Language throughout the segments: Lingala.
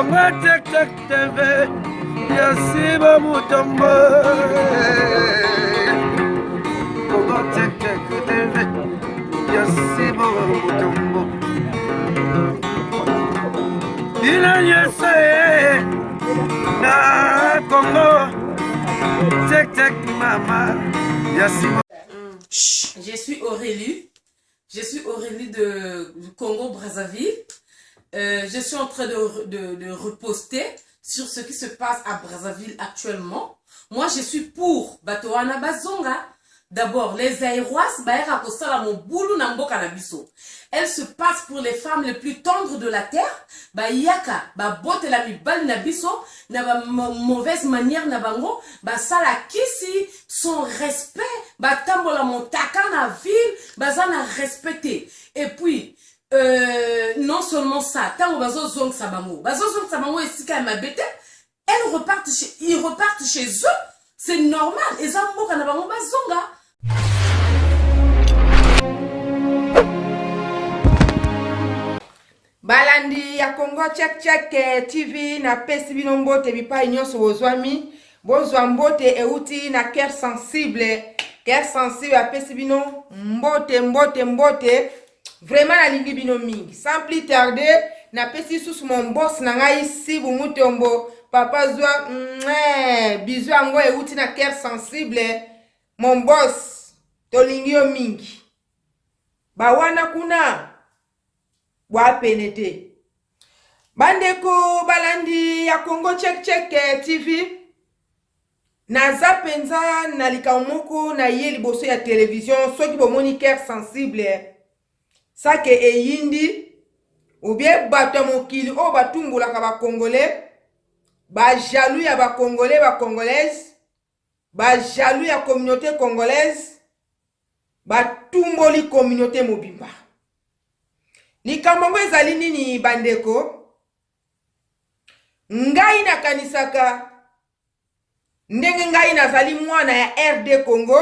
Congo Check Check TV ya Siba Mutombo. Congo Check Check TV ya Siba Mutombo. Bino nyonso ye na Congo Check Check mama ya Siba. Je suis Aurélie. Je suis Aurélie de Congo-Brazzaville. Je suis en train de reposter sur ce qui se passe à Brazzaville actuellement. Moi, je suis pour bato wana bazonga. D'abord, les Zaïroises, bayaka kosala mobulu na mboka na biso. Elles se passent pour les femmes les plus tendres de la terre. Bayaka, babotela mibali na biso, na ba mauvaise manière na bango, basala kisi, sans respect, batambola motaka na ville, baza na respect te. Et puis, non seulement ça, tango bazozongisa bango, bazozongisa bango esika ya mabe te, elles repartent chez, ils repartent chez eux, c'est normal, eza mboka na bango bazonga. Balandi ya Congo Check Check TV, napesi bino mbote bipai nyonso bozwami. Bozwa mbote euti na Cœur Sensible. Cœur Sensible apesi bino mbote, mbote, mbote. Vraiment nalingi bino mingi. Sans plus tarder, napesi lisusu mon boss na ngai Sibu Mutombo. Papa zwa mwee, bisous yango euti na Cœur Sensible. Mon boss, tolingi yo mingi. Ba wana kuna bwa pene te. Bandeko balandi ya Congo Check Check TV, naza penza na likambo moko na ye liboso ya television. Soki bomoni Cœur Sensible sake eyindi ou bien bato ya mokili oyo batumbolaka ba Congolais, ba jaloux ya ba Congolais, ba Congolaises, ba jaloux ya communauté congolaise, batumboli communauté mobimba. Likambo yango ezali nini bandeko? Ngai nakanisaka ndenge ngai nazali mwana ya RD Congo,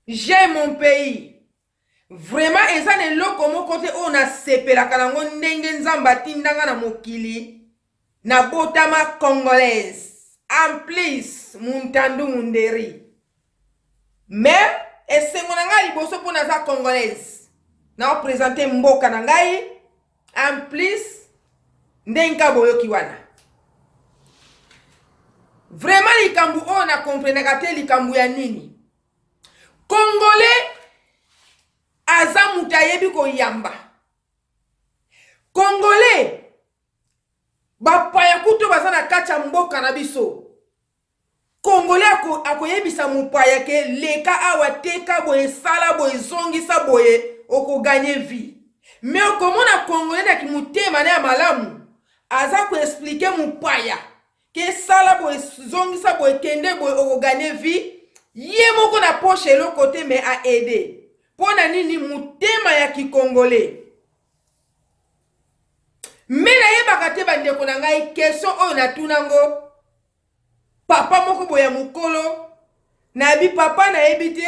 j'aime mon pays. Vraiment eza na eloko moko te oyo nasepelaka nango ndenge Nzambe atindanga na mokili, nabotama congolaise, en plus Muntandu Munderi. Mais esengo na ngai liboso mpo naza congolaise, nao presenter mboka na ngai, en plus ndenge ka boyoki wana. Vraiment likambo oyo na comprenaka te likambo ya nini. Congolais aza moto ayebi koyamba. Congolais bapaya kutu baza na kati ya mboka na biso. Congolais akoyebisa mopaya ke leka awa, teka boye, sala boye, zongisa boye, okoganye vie. Mais okomona Congolais na kimotema na ya malamu aza koexplike mopaya ke sala boye, zongisa boye, kende boye, okoganye vie. Ye moko na poche eloko te, mais a aider. Mpo na nini? Motema ya kikongolais. Me nayebaka te bandeko na ngai, question oyo natuna ngo papa moko boye ya mokolo, nayebi papa, nayebi te,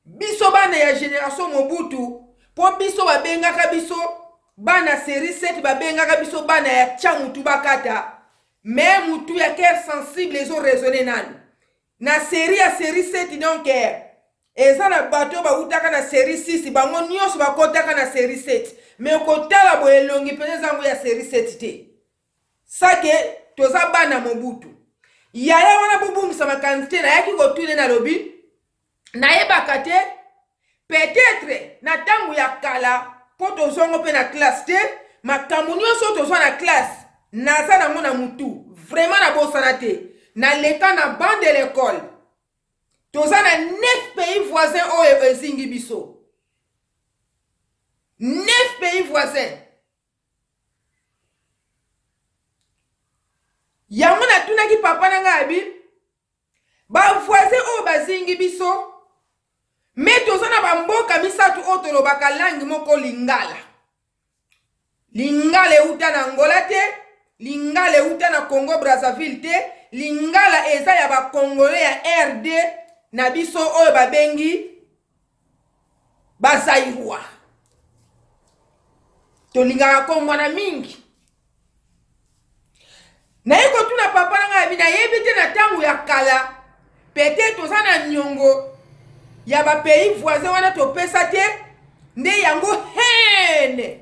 biso bana ya génération Mobutu, po biso babengaka biso bana série 7, babengaka biso bana ya tya mutu bakata, mais mutu ya cœur sensible ezo raisonner nanu na série ya série 7. Donc eza na bato oyo bawutaka na série 6, bango nyonso bakotaka na série 7, mais kotala boye elongi mpenza eza yango ya série 7 te. Sake toza bana Mobutu. Yaya wana bobungisa makanisi te, nayaki kotuna, nalobi nayebaka te, peut-être na ntango ya kala mpo tozwango mpe na classe te. Makambo nyonso tozwa na classe naza nango na mutu, vraiment nabosana te, naleka na banc de l'école. Toza na 9 pays voisins oyo ezingi biso, 9 pays voisins. Yango natunaki papa na ngai, abi bavoisin oyo bazingi biso, me toza na bamboka misato oyo tolobaka langue moko, lingala. Lingala euta na Angola te, lingala euta na Congo Brazzaville te, lingala eza ya bakongole ya RD na biso oyo babengi bazairwa. Tolingaka kongwana mingi. Naye kotuna papa na ngai abi nayebi te na ntango ya kala pete toza na niongo ya ba pays voisin wana topesa te nde yango haine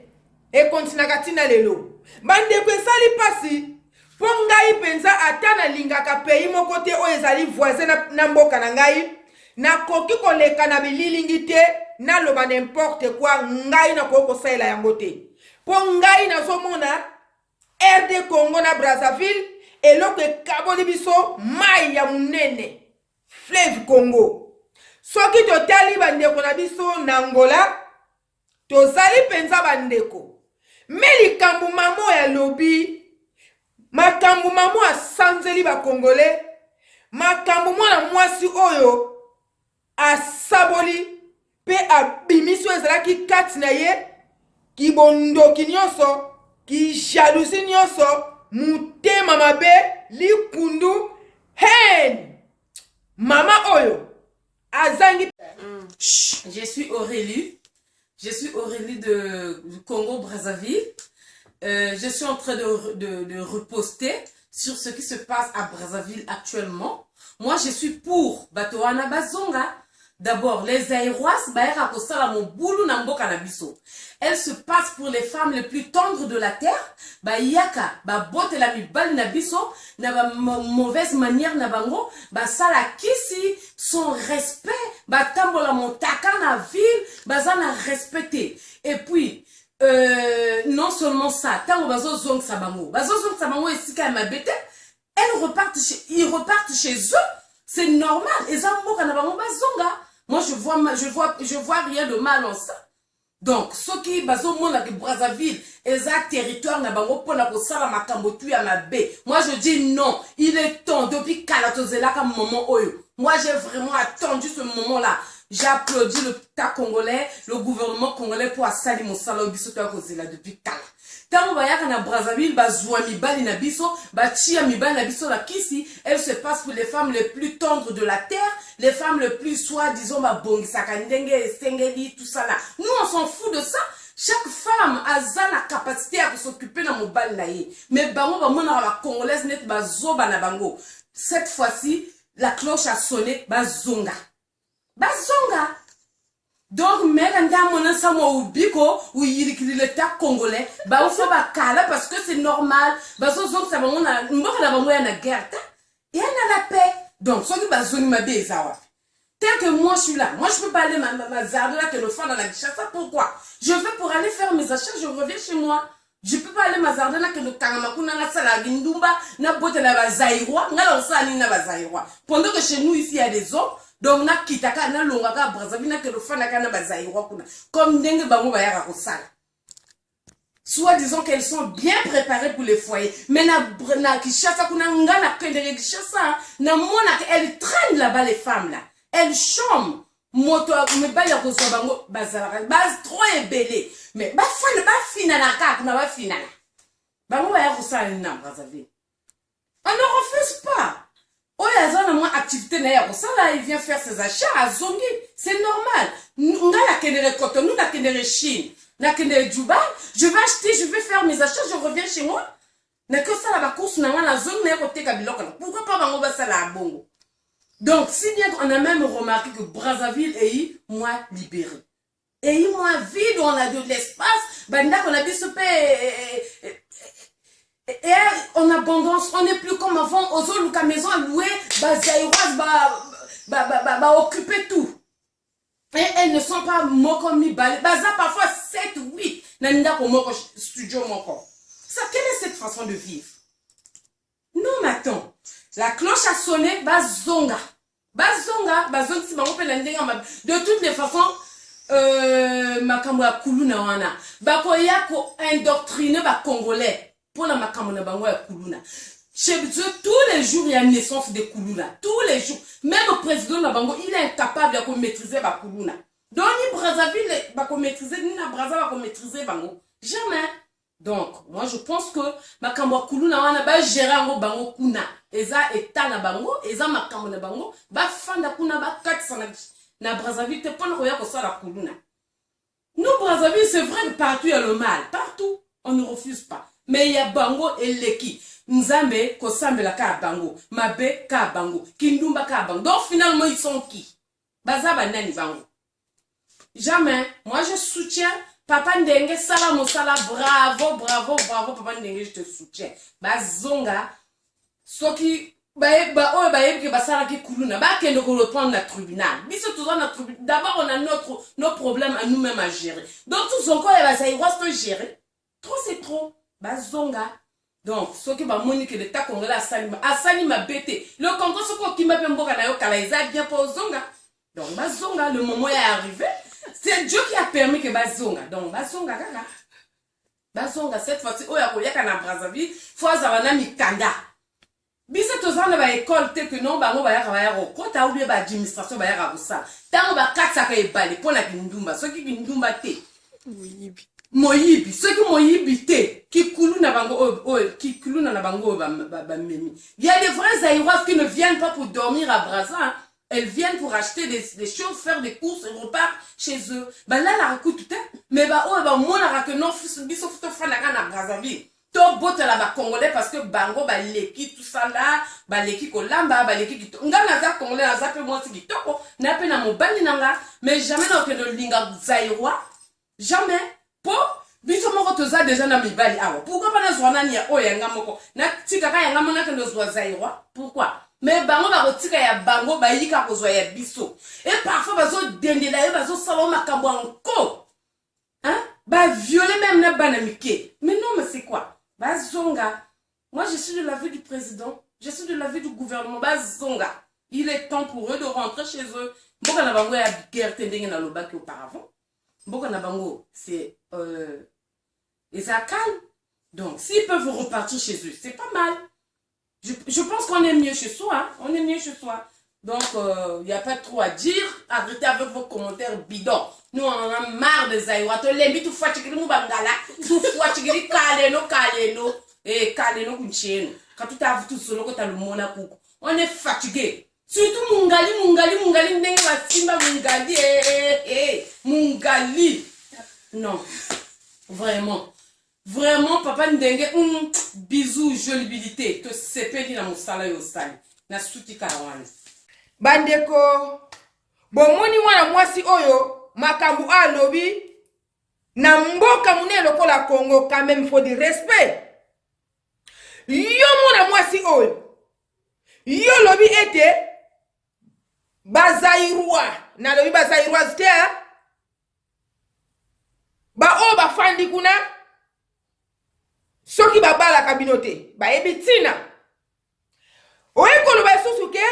ekontinaka ntina lelo. Bandeko esali mpasi mpo ngai mpenza ata nalingaka pays moko te oyo ezali voisin na, na mboka na ngai nakoki koleka na bililingi te naloba n'importe quoi ngai nakoki kosalela yango te mpo ngai nazomona RD Congo na Brazzaville eloko ekaboli biso mai ya munene fleuve Congo. Soki totali bandeko na biso na Angola tozali mpenza bandeko me likambo mama oyo alobi makambo mama asanzeli bakongole makambo mwana mwasi oyo asaboli mpe abimisi oyo ezalaki kati na ye, kibondoki nyonso, kijalousie nyonso, motema mabe, likundu, haine. Mama oyo azangi. Je suis Aurélie. Je suis Aurélie de Congo Brazzaville. Je suis en train de reposter sur ce qui se passe à Brazzaville actuellement. Moi, je suis pour bato wana bazonga. D'abord, les Zaïroises, bayaka kosala mobulu na mboka na biso. Elles se passent pour les femmes les plus tendres de la terre. Bayaka, babotela mibali na biso, na ba mauvaise manière na bango, basala kisi, sans respect, batambola motaka na ville, baza na respect. Et puis, non seulement ça, tango bazozongisa bango, bazozongisa bango esika ya mabe te, elles repartent chez, ils repartent chez eux, c'est normal. Eza mboka na bango bazonga. Moi je vois rien de mal en ça. Donc soki bazomona ke Brazzaville eza territoire na bango mpona kosala makambo tu ya mabe, moi je dis non, il est temps. Depuis kala tozelaka moment oyo. Moi, j'ai vraiment attendu ce moment là. J'applaudis l'État congolais, le gouvernement congolais pour asali mosala oyo biso toya kozela depuis kala. Ntango bayaka na Brazzaville, bazwa mibali na biso, batia mibali na biso na kisi. Elle se passe pour les femmes les plus tendres de la terre, les femmes les plus soi disant babongisaka ndenge esengeli, tout ça là. Nous, on s'en fout de ça. Chaque femme aza na capacité ya kos'occuper na mobali na ye, mais bango bamonaka bacongolaise neti bazoba na bango. Cette fois-ci, la cloche a sonné, bazonga, bazonga. Donc meka ndamona nsamwa ubiko uyirikili l'État congolais baufa bakala parce que c'est normal. Bazozongisa bango na mboka na bango ya na guerre te, ya na la paix. Donc soki bazongi, mabe eza wapi? Tel que moi je suis là, moi je peux pas aller m'hasarder là que le fanda na Kinshasa. Pourquoi? Je vais pour aller faire mes achats, je reviens chez moi. Je peux pas aller m'hasarder là que le kangama kuna nasala ndumba nabotela bazaïrois. Nga na kosala nini na bazaïrois pendant que chez nous ici il y a des hommes? Donc nakitaka, nalongaka Brazzaville, nakende ofandaka na bazaïrois kuna comme ndenge bango bayaka kosala, soit disant qu'elles sont bien préparées pour les foyers. Mais na Kinshasa kuna, nga nakendeke Kinshasa, namonaka elles traînent là-bas, les femmes là, elles chôment. Moto mibali ya kozwa bango bazalaka ba trop ebele, mais bafanda bafinana kaka kuna, bafinana. Bango baya kosala nini na Brazzaville? On ne refuse pas. Oyo aza na mwa activité na ye ya kosala, il vient faire ses achats, azongi, c'est normal. Ngai nakendeke Cotonou, nakendeke Chine, nakendeke Dubai, je vais acheter, je vais faire mes achats, je reviens chez moi. Naki osala bacourse na ngai, nazongi naye koteka biloko na. Pourquoi pas bango basala ya bongo? Donc si bien qu'on a même remarqué que Brazzaville est moins libéré et moins vide, on a de l'espace, bandako na biso mpe et en abondance. On n'est plus comme avant, ozoluka maison à louer, bazaïroise ba occuper tout. Et elles ne sont pas moko mibale, baza parfois 7, 8 na ndako moko, studio moko. Ça, quelle est cette façon de vivre? Non, mais attends, la cloche a sonné, bazonga, bazonga. Bazongisi bango mpe na ndenge mabe. De toutes les façons, makambo ya kuluna wana, bakoya koindoctrine bacongolais mpona makambo na bango ya kuluna. Chez eux, tous les jours il y a naissance de kuluna, tous les jours. Même le président na bango, il est incapable ya komaîtriser bakuluna. Donc ni Brazzaville bakomaîtriser, ni na Brazza bakomaîtriser bango, jamais. Donc moi je pense que makambo ya kuluna wana, bagérer yango bango kuna. Eza eta na bango, eza makambo na bango, bafanda kuna, bakatisa na Brazzaville te mpona koya kosala kuluna. Nous, Brazzaville, c'est vrai que partout il y a le mal, partout, on ne refuse pas, mais ya bango eleki. Nzambe kosambela kaka bango, mabe kaka bango, kindumba kaka bango. Donc finalement ils sont qui? Baza ba nani bango? Jamais. Moi je soutiens Papa Ndenge sala mosala bravo bravo bravo Papa Ndenge je te soutiens. Bazonga soki baoyo bayebi ke basalaki kuluna bakende ko reprendre na tribunal. Biso toza na tribunal. D'abord on a notre nos problèmes à nous-mêmes à gérer. Donc tozonkoya ba Zaïrois to gérer. Trop c'est trop. Bazonga. Donc soki bamoni ke l'État congolais asali asali mabe te. Le Congo soki okima pe mboka na yo kala eza bien po ozonga. Donc bazonga le moment est arrivé. C'est Dieu qui a permis que bazonga. Donc bazonga kaka. Bazonga cette fois-ci oyo akoyaka na Brazzaville, faut azala na mikanda. Biso toza na ba école te que non bango bayaka baya kokota ou bien ba administration bayaka kosala. Tango bakatisaka ebale mpo na kindumba, soki kindumba te Moyibi. Moyibi, soki moyibi te, kikuluna bango oyo oyo kikuluna na bango oyo bamemi. Il y a des vrais Zaïroises qui ne viennent pas pour dormir à Brazza, hein. Elles viennent pour acheter des choses, faire des courses et repartent chez eux. Balalaka kutu te, mais ba oyo bamonaka que non biso tofandaka na Brazzaville. Tobotala ba congolais parce que bango baleki tout ça là, baleki kolamba, baleki kitoko. Nga naza congolais, naza pe mwasi kitoko, na pe na mobali na nga, mais jamais na okende olinga Zaïrois, jamais. Po biso moko toza déjà na mibali awa. Pourquoi pas nazwa nani ya oyo ya nga moko? Natikaka ya nga moko nakende ozwa Zaïrois? Pourquoi? Mais bango bakotika ya bango bayika kozwa ya biso. Et parfois bazodendela yo, bazosala yo makambo ya nko. Hein? Ba violer même na bana mike. Mais non, mais c'est quoi? Bazonga. Moi, je suis de l'avis du président. Je suis de l'avis du gouvernement. Bazonga. Il est temps pour eux de rentrer chez eux. Mboka na bango ya guerre te ndenge nalobaki auparavant. Mboka na bango, c'est eza calme. Donc, s'ils peuvent repartir chez eux, c'est pas mal. Je pense qu'on est mieux chez soi. Hein? On est mieux chez soi. Donc, il n'y a pas trop à dire. Arrêtez avec vos commentaires bidons. Nous, on en a marre des Zaïrois. Tolembi, tout fatigué, nous, bangala. Tout fatigué, kaleno, kaleno. Eh, kaleno, kuncheno. Quand tout a vu tout solo, quand t'as le mona kuku. On est fatigué. Surtout Mungali, Mungali, Mungali, ndenge basimba Mungali, eh, eh, eh, Mungali. Non. Vraiment. Vraiment, papa Ndenge, bisous, jolibilité. Tosepeli na mosala yo osali. Na suki kaka wana. Bandeko, bomoni mwana mwasi oyo makambo alobi na mboka monene lokola Congo, quand même faut du respect. Yo mwana mwasi oyo, yo lobi ete ba Zaïrois, nalobi ba Zaïroise te, hein? Ba oyo bafandi kuna soki babalaka bino te bayebi ntina. Oye koloba lisusu ke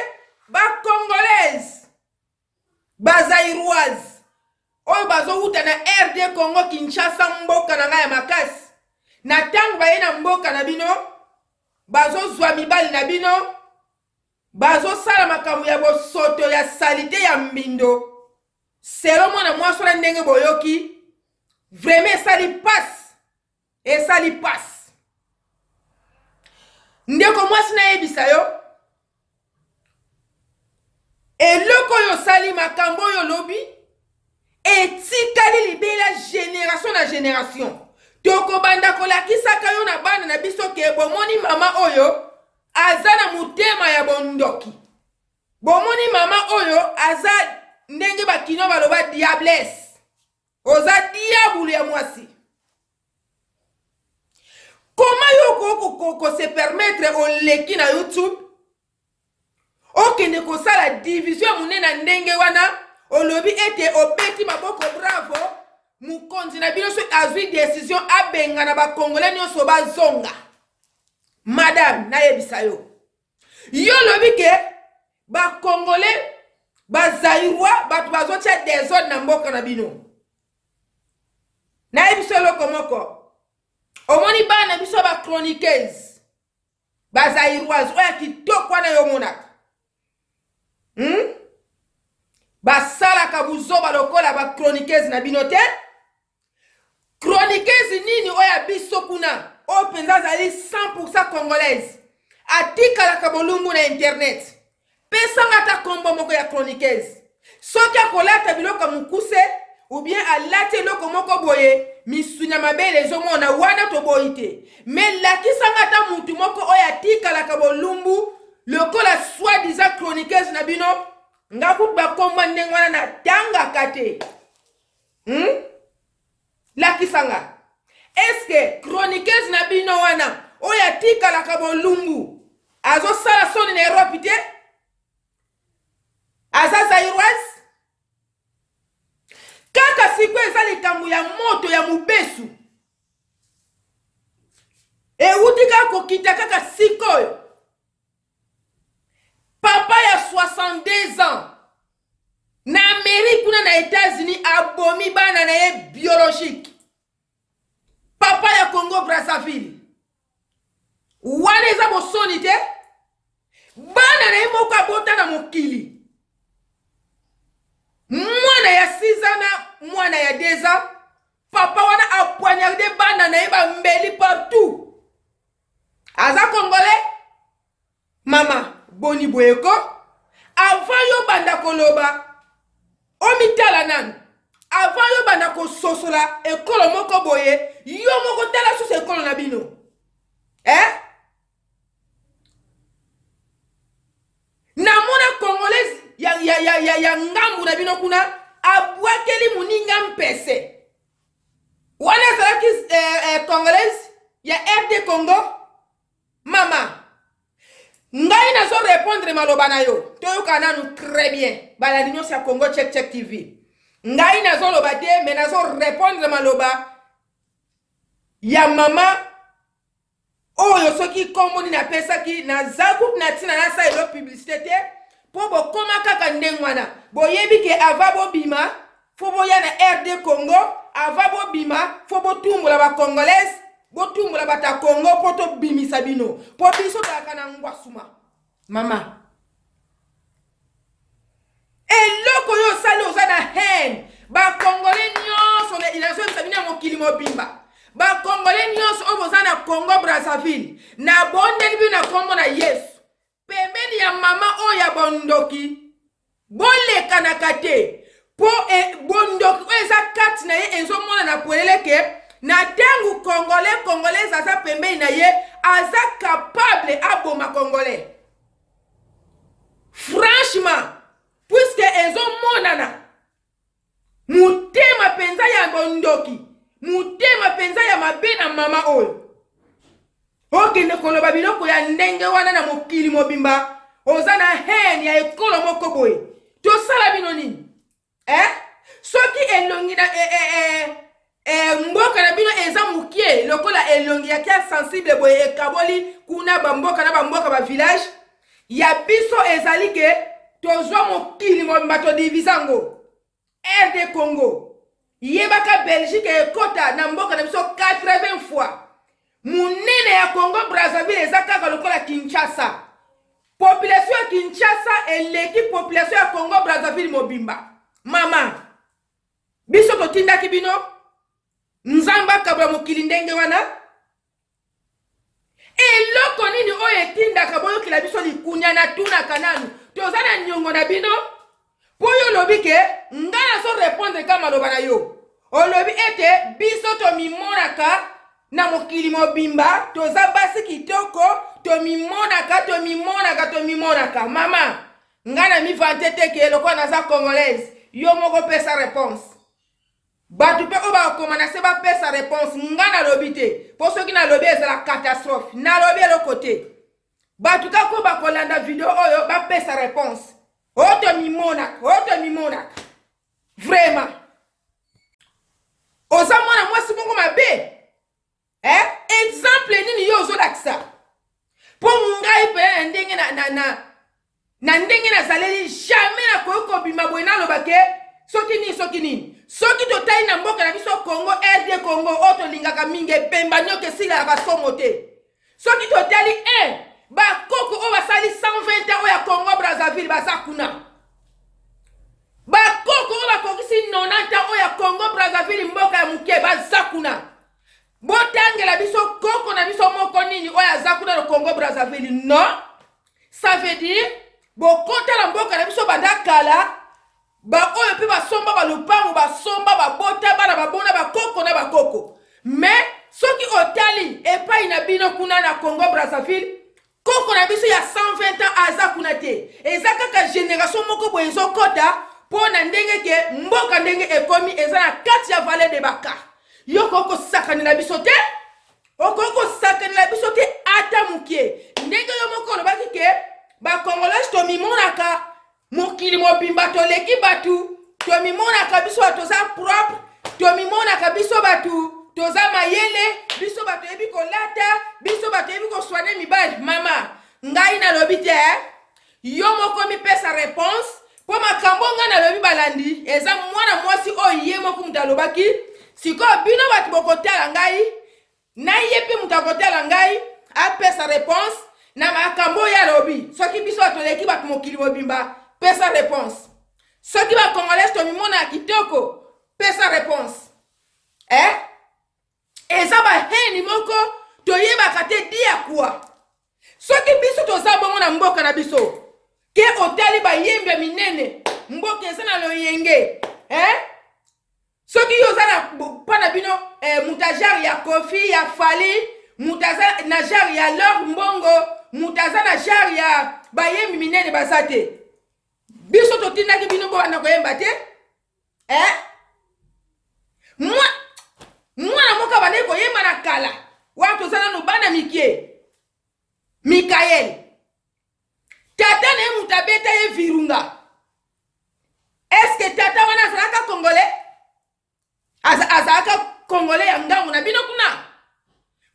ba congolaise ba Zaïroise oyo bazowuta na RD Congo Kinshasa, mboka na ngai ya makasi, na ntango baye na mboka na bino bazozwa mibali na bino, bazosala makambo ya bosoto ya salite ya mbindo. Selo mwana mwasi wana ndenge boyoki vraiment esali pasi, esali pasi. Ndeko mwasi nayebisa yo eloko oyo osali, makambo oyo olobi etikali libela génération na génération. Tokobanda kolakisaka yo na bana na biso ke bomoni mama oyo aza na motema ya bondoki, bomoni mama oyo aza ndenge bakino baloba diablesse, oza diabulu ya mwasi. Koma yo ko se permettre oleki na YouTube okende kosala division ya monene na ndenge wana, olobi ete obeti maboko bravo mokonzi na bino soki azwi décision abengana bakongole nyonso bazonga. Madame, nayebisa yo, yo olobi ke bakongole bazaïrois bato bazotia désordre na mboka na bino. Nayebi eloko moko, omoni bana na biso ba chroniqueuse bazaïroise oyo ya kitoko wana yo omonaka, Basalaka buzoba lokola ba chroniqueuse na bino te. Chroniqueuse nini oyo ya biso kuna oyo mpenza azali 100% congolaise atikalaka bolumbu na internet? Pesanga ata kombo moko ya chroniqueuse soki akolata biloko ya mokuse ou bien alati eloko moko boye. misuni ya mabele ezomona wana toboyi te me lakisanga ata mutu moko oyo atikalaka bolumbu lokola soi disant chroniqueuse na bino nga kutu bakomba ndenge wana natangaka te hmm? Lakisa nga. Est-ce que chroniqueuse na bino wana oyo atikalaka bolumbu azosala soni na Europe te? Aza Zairoise? Kaka sikoyo eza likambo ya moto ya mobesu ewuti kaka kokita kaka sikoyo. Papa ya 62 ans na Amerique kuna na Etats-Unis abomi bana na ye biologique. Papa ya Congo Brazzaville. Wana eza bosoni te? Bana na ye moko abota na mokili. Mwana ya 6 ans na mwana ya 2 ans, papa wana a poignarde bana na ye bambeli partout. Aza congolais? Mama boni boye ko? Avant yo banda koloba omitala nanu. Avant yo banda kososola ekolo moko boye, yo moko tala susu ekolo na bino. Eh? Namona congolais ya, ya, ya, ya, ya ngambu na bino kuna abwakeli moninga mpese. Wana ezalaki eh, eh, congolaise ya RD Congo. Mama, ngai nazo répondre maloba na yo. Toyoka nanu très bien. Balandi nyonso ya Congo Check Check TV. Ngai nazoloba te, mais nazo répondre maloba ya mama oyo soki kombo nini apesaki naza kutu na ntina nasalela publicité te mpo bokoma kaka ndenge wana boyebi ke ava bobima fo boya na rd congo ava bobima fo botumbola bacongolaise botumbola bato ya congo mpo tobimisa bino mpo biso tozalaka na ngwasuma mama eloko oyo osali oza na haine bakongole nyonso nazoyebisa bino ya mokili mobimba bakongole nyonso oyo boza na congo brazzaville nabondeli bino na nkombo na yesu pembeni ya mama oyo ya bondoki bolekanaka te mpo e, bondoki oyo eza kati na ye ezomonana polele ke na ntango congolais congolaise aza pembeni na ye aza capable aboma congolais franchement puiske ezomonana motema mpenza ya bondoki motema mpenza ya mabe na mama oyo okende koloba biloko ya ndenge wana na mokili mobimba oza na haine ya ekolo moko boye tosala bino nini eh? soki elongi na eh, eh, eh, eh, mboka na bino eza mokie lokola elongi ya kia sensible boye ekaboli kuna bamboka na bamboka bavillage ya biso ezali ke tozwa mokili mobimba todivise yango rd congo yebaka belgique ekota na mboka na biso 80 fois munene ya congo brazzaville eza kaka lokola kinshasa population ya kinshasa eleki population ya congo brazzaville mobimba mama biso totindaki bino nzambe akabola mokili ndenge wana eloko nini oyo etindaka boyokela biso likunya natunaka nanu toza na niongo na bino mpo yo olobi ke nga nazo repondre ka maloba na yo olobi ete biso tomimonaka na mokili mobimba toza basi kitoko tomimonaka tomimonaka tomimonaka mama nga na mivante te ke lokola naza congolaise yo moko pesa reponse bato mpe oyo bakokoma na se bapesa reponse nga nalobi te mpo soki nalobi ezala catastrophe nalobi eloko te bato kaka oyo bakolanda video oyo bapesa reponse oyo tomimonaka oyo tomimonaka vraiment oza mwana mwasi moko mabe eh? Exemple nini yo ozolakisa? Mpo ngai mpenza na ndenge na, na, na, na ndenge nazaleli jamais nakoki kobima boye naloba ke soki nini soki nini soki totali na mboka na biso Congo RD Congo oyo tolingaka mingi ebemba nyoka esilaka somo te soki totali 1 bakoko oyo basali 120 ans oyo ya Congo Brazzaville baza kuna bakoko oyo bakokisi 90 ans oyo ya Congo Brazzaville mboka ya moke baza kuna botangela biso koko na biso moko nini oyo aza kuna na Congo Brazzaville non ça veut dire bokota na mboka na biso banda kala. Baoyo mpe basomba balopango, basomba, babota bana, babona bakoko na bakoko. Mais soki otali epai na bino kuna na Congo Brazzaville, koko na biso ya 120 ans aza kuna te. Eza kaka generation moko boye ezokota mpo na ndenge ke mboka ndenge ekomi eza na kati ya vallée de Baka. Yo okoki kosakanela biso te, okoki kosakanela biso te ata mokie. Ndenge yo moko olobaki ke ba Congolais tomimonaka Mokili mobimba toleki batu, tomimonaka biso bato toza propre, tomimonaka biso bato toza mayele, biso bato toyebi kolata, biso bato toyebi koswane mibali. Mama, ngai nalobi te, eh? Yo moko mipesa reponse mpo makambo ngai nalobi balandi eza mwana mwasi oyo ye moko moto alobaki. Sikoyo bino bato bokotala ngai Na ye mpe moto akotala ngai apesa reponse na makambo oyo alobi. Soki biso toleki bato mokili mobimba, pesa reponse. Soki ba Congolais tomimona ya kitoko, pesa reponse. Eh? Eza ba haine moko toyebaka te di ya kwa. Soki biso toza bongo na mboka na biso, ke otali bayembi ya minene, mboka eza na loyenge. Eh? Soki yo oza na mpa na bino eh, moto ya genre ya Koffi, ya Fally, moto aza na genre ya Lor Mbongo, moto aza na genre ya bayembi minene baza te. Biso totindaki bino bobanda koyemba te eh? Mwa mwana moko abandaki koyemba na kala wana toza nano bana mikie, Mikael tata na ye moto abeta ye virunga. Est-ce que tata wana azalaka congolais? Azalaka congolais ya ngambo na bino kuna?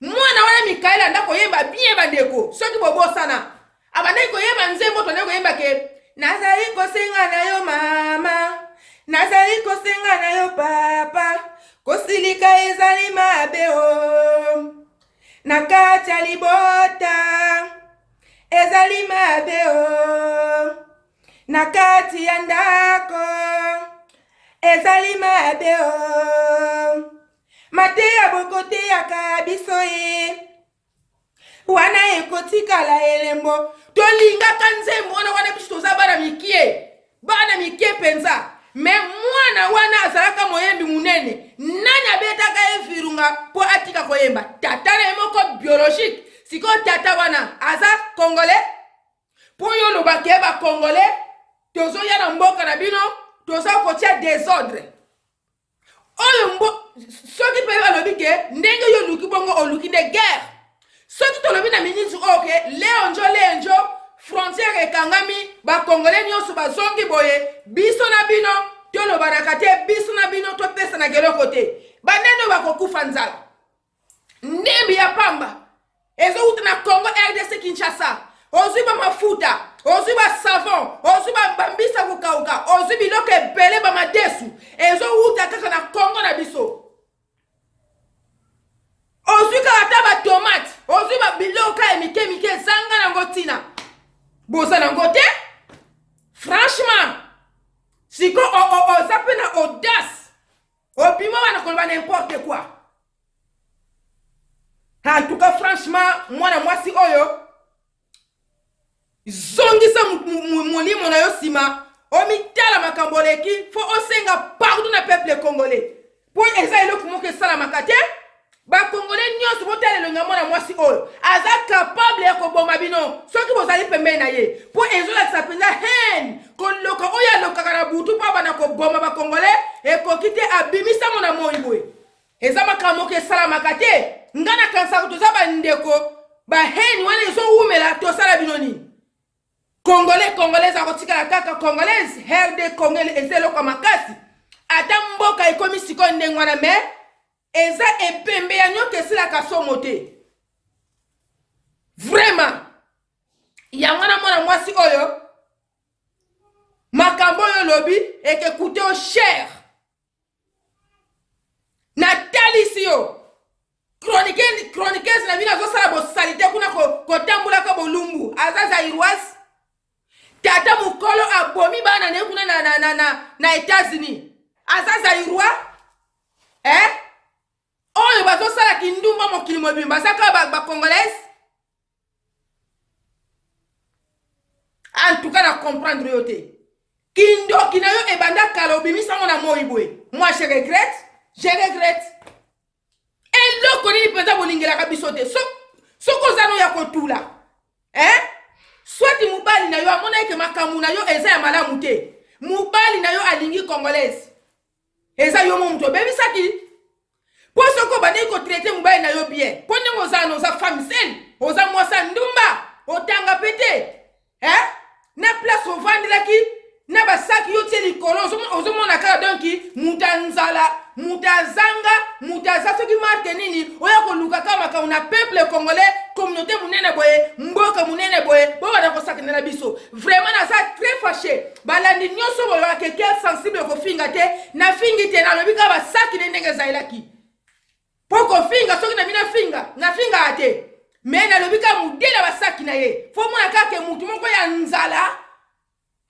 Mwana wana Mikael anda koyemba bien bandeko, soki bobosana abandaki koyemba nzembo, tondaki koyemba ke nazali kosenga na yo mama, nazali kosenga na yo papa, kosilika ezali mabe o na kati ya libota ezali mabe o na kati ya ndako ezali mabe o mateya bokoteyaka biso ye wana ekotikala elembo. Tolingaka nzembo wana wana biso toza bana mikie, bana mikie mpenza. Me mwana wana azalaka moyembi monene. Nani abetaka ye virunga mpo atika koyemba? Tata na ye moko biologique. Sikoyo tata wana aza congolais? Mpo yo olobaka ye bacongolais tozoya na mboka na bino toza kotia desordre oyo mbo. Soki mpe alobi ke ndenge yo oluki bongo, oluki nde guerre. Soki tolobi na miniti oyo ke leo njo leo njo frontière ekangami, bacongolais nyonso bazongi boye, biso na bino tolobanaka te, biso na bino topesanaka eloko te, banani oyo bakokufa nzala? Ndembi ya pamba ezowuta na Congo RDC Kinshasa, ozwi ba mafuta, ozwi ba savon, ozwi bambisa kokauka, ozwi biloko ebele, ba madesu ezowuta kaka na Congo na biso. Ozwi kaka ata ba tomate, ozwi ba biloko ya mike mike ezanga nango ntina, boza nango te. Franchement, siko oza mpe na audace obima wana koloba n'importe quoi. En tout cas franchement, mwana mwasi oyo, zongisa molimo na yo nsima, omitala makambo oleki. Fo osenga pardon na peuple congolais, mpo eza eloko moko esalamaka te. Bakongolais nyonso botala elongi ya mwana mwasi oyo, aza capable ya koboma bino soki bozali pembeni na ye, mpo ezolakisa mpenza haine. Koloka oyo alokaka na butu mpo abanda koboma bakongolais ekoki te, abimisango na moi boye. Eza makambo moko esalamaka te. Nga nakanisaka toza bandeko, bahaine wana ezowumela, tosala bino nini? Congolais, congolaise akotikala kaka congolaise. RD Congo eza eloko ya makasi, ata mboka ekomi sikoyo ndenge wana, me eza ebembe ya nyoka esilaka somo te. Vraiment, yango na mwana mwasi oyo, makambo oyo olobi ekekute yo cher. Natalisi yo chroniqueuse na bino azosala bosalite kuna, kotambulaka bolumbu, aza zairoise. Tata mokolo abomi bana na ye kuna na États-Unis, aza zairois, eh? Oyo bazosala kindumba mokili mobimba baza kaka bacongolaise. En tout cas na comprendre yo te. Kindoki na yo ebanda kala obimisa ngo na moi boye. Moi je regrette, je regrette. Eloko nini mpenza bolingelaka biso te? So, soki oza no ya kotula eh? Swati mobali na yo amonaki ke makambo na yo eza ya malamu te. Mobali na yo alingi congolaise. Eza yo mo moto obebisaki. Mpo soki obandaki kotraite mobali na yo bien, mpo ndenge oza na oza femme seule, oza mwasi ya ndumba, otanga mpe te eh? Na place ovandelaki na basaki yo tie likolo, ozomona kaka donki moto ya nzala, moto azanga, moto aza soki marke nini, oya koluka kaka makambo na peuple congolais, communauté monene boye, mboka monene boye, bobanda kosakanela biso. Vraiment naza très fâché. Balandi nyonso bolobaka ke cœur sensible kofinga te, nafingi te, nalobi kaka basaki ne ndenge ezalelaki. Mpo kofinga soki na bino finga, nafingaka te. Mais nalobi kaka modele ya basaki na ye. Fo mona kaka ke mutu moko ya nzala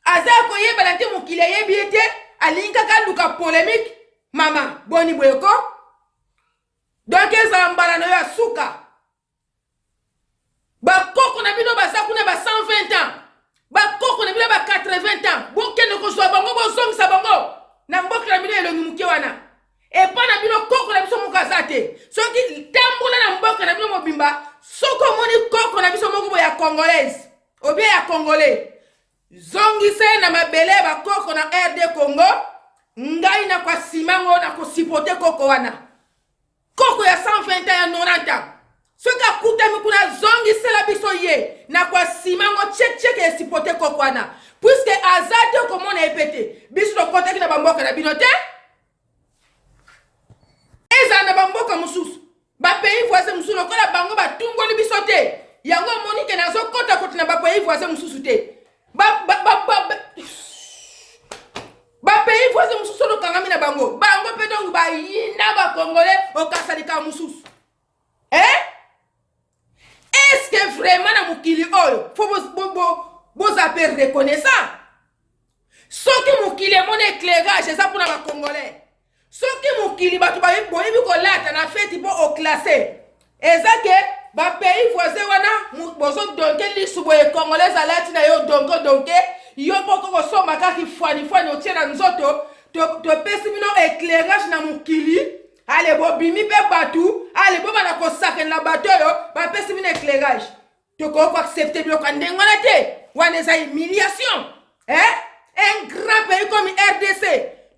aza koyebana te, mokili ayebi ye te, alingi kaka aluka polemique. Mama, boni boye ko? Donc ezala mbala na yo ya suka. Bakoko na bino baza kuna ba 120 ans, bakoko na bino ba 80 ans, bokende kozwa bango, bozongisa bango na mboka na bino elongi moke wana. Epa na bino koko na biso moko aza te. Soki tambola na mboka na bino mobimba, soki omoni koko na biso moko boye ya congolaise obie ya congolais, zongisa ye na mabele ya bakoko na RD Congo. Ngai na kwa simango na kosipote koko wana, koko ya 120 ans ya 90 ans, soki akutami kuna azongisela biso ye na kwa simango check check esipote koko wana, puisque aza te komona ye pe te. Biso tokotaki na bamboka na bino te, ezala na bamboka mosusu, bapays voisin mosusu lokola bango batumboli biso te. Yango omoni ke nazokota kota na bapays voisin mosusu te. Bapays voisin mosusu oyo okangami na bango, bango mpe donc bayina bacongolais, okasa likambo mosusu. Eh? Est-ce que vraiment na mokili oyo fo boza mpe reconnaissant? Soki mokili emoni éclairage eza mpona bacongolais, soki mokili bato boyebi kolata na feti mpo oklasse, eza ke bapays voisin wana bozodonke lisu boye, congolais alati na yo donke donke, yo moko kosomba kaka fwanifwani otie na nzoto. Topesi bino éclairage na mokili, ale bobimi mpe bato, ale bobanda kosakela bato oyo bapesi bino éclairage. Tokoki koaccepte biloko ya ndenge wana te, wana eza humiliation. Eh? Un grand pays comme RDC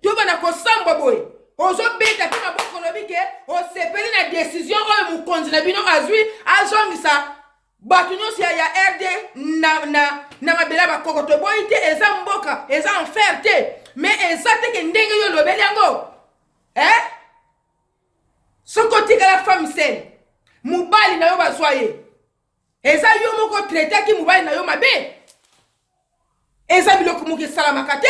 tobanda kosambwa boye, ozobeta mpe maboko, olobi ke osepeli na décision oyo mokonzi na bino azwi, azongisa bato nyonso ya RD na mabele ya bakoko. Toboyi te, eza mboka, eza enfer te, mais eza te ke ndenge yo olobeli yango. Eh? Soki otikala femme seule, mobali na yo bazwa ye, eza yo moko traitaki mobali na yo mabe. Eza biloko moko esalamaka te,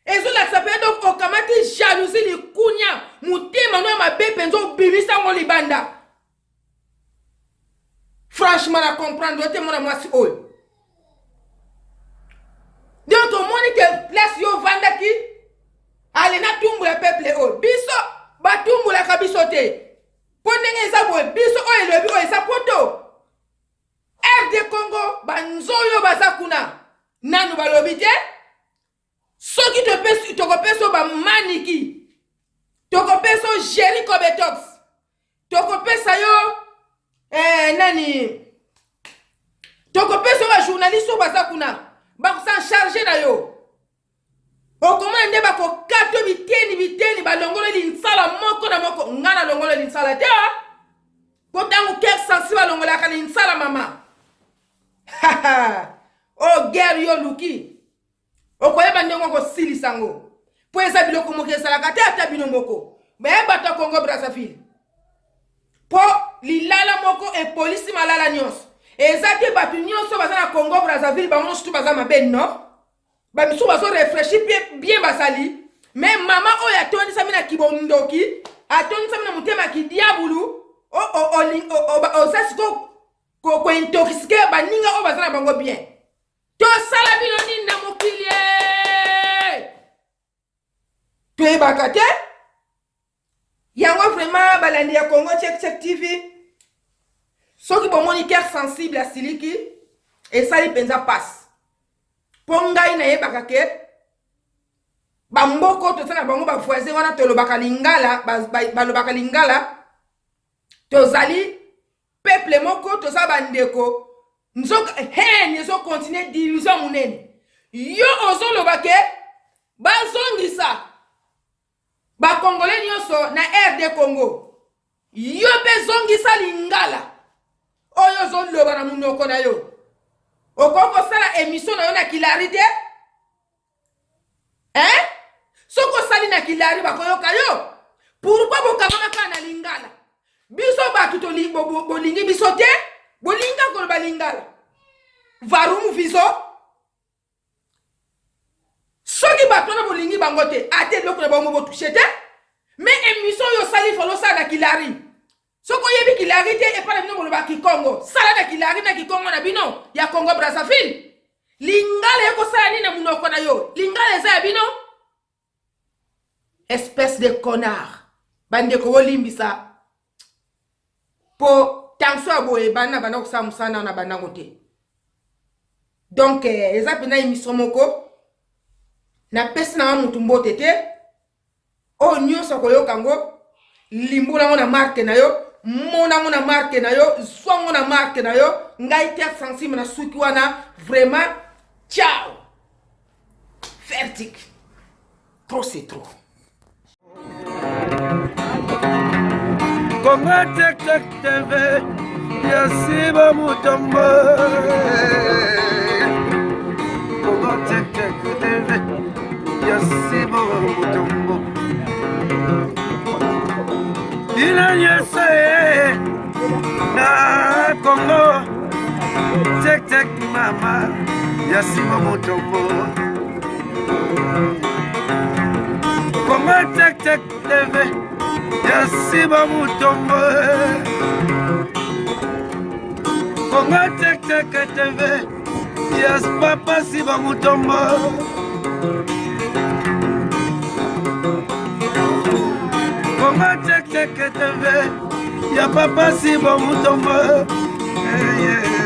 ezolakisa mpenza donc okamati jalousie, likunya, motema no ya mabe mpenza obimisa yango libanda. Franchement na comprendre te mwana mwasi oyo. Donc omoni ke place yo ovandaki, ale natumbola peuple oyo, biso batumbulaka biso te, mpo ndenge eza boye, biso oyo elobi oyo eza poto RD Congo, banzoyo baza kuna nanu balobi te. Soki tokopesa bamaniki, tokopesa Jerry Kobetox, tokopesa yo nani, tokopesa bajournaliste oyo baza kuna, bakosan charge na yo. Okomona nde bakokata biteni biteni, balongololi nsala moko na moko. Nga nalongololi nsala te, po ntango cœur sensible alongolaka linsala mama. Oyo guerre yo oluki, okoyeba ndenge okosilisa yango, mpo eza biloko moko ezalaka te. Ata bino moko baye bato ya Congo Brazzaville, mpo lilala moko epolisi malala nyonso. Eza te bato nyonso baza na Congo Brazzaville bango nyonso tu baza mabe, non. Bamisusu bazo réfléchir bien bazali, mais mama oyo atondisami na kibondoki, atondisami na motema ya kidiabulu, oza sikoyo kointoxike baninga oyo baza na bango bien. Tosala bino nini na mokili? Toyebaka te yango. Vraiment balandi ya Congo Check Check TV, soki bomoni cœur sensible asiliki, esali mpenza mpasi, mpo ngai nayebaka ke Bamboka oyo toza na bango bavoisin wana tolobaka lingala, balobaka lingala, tozali peuple moko, toza bandeko. Nzoka haine ezokontinue, division monene. Yo ozoloba ke bazongisa bakongole nyonso na RD Congo, yo mpe zongisa lingala oyo ozoloba na monoko na yo. Okoki kosala emission na yo na kilari te, hein? Soki osali na kilari bakoyoka yo. Pourquoi bokangama kaka na lingala? Biso bato bolingi biso te, bolinga koloba lingala. Varum viso soki bato wana bolingi bango te, ata eloko na bango botushe te. Mais émission oyo osali, falo osala na kilari. Soki oyebi kilari te, epai na bino boloba kikongo, sala na kilari na kikongo na bino ya Congo Brazzaville. Lingala ekosala nini na monoko na yo? Lingala eza ya bino. Espèce de connard. Bandeko, bolimbisa po tension ya boye ebanda banda kosala mosala na bandango te. Donc eza mpenza émission moko napesi nanga motu mbote te. Oyo nyonso akoyoka yango, limbola yango na marke na yo, mona yango na marke na yo, zwa yango na marke na yo. Ngai Terre Sensible na suki wana vraiment. Ciao, verdict, trop c'est trop. Congo Tek Tek TV ya Siba Mutombo. Congo Tek Tek TV ya Siba Mutombo. Bino nyonso ye na Congo Tek Tek mama ya Siba Mutombo. Congo Tek Tek TV ya Siba Mutombo. Congo Tek Tek TV ya Papa Siba Mutombo. Congo Tek Tek TV ya Papa Siba Mutombo. Yeah, yeah.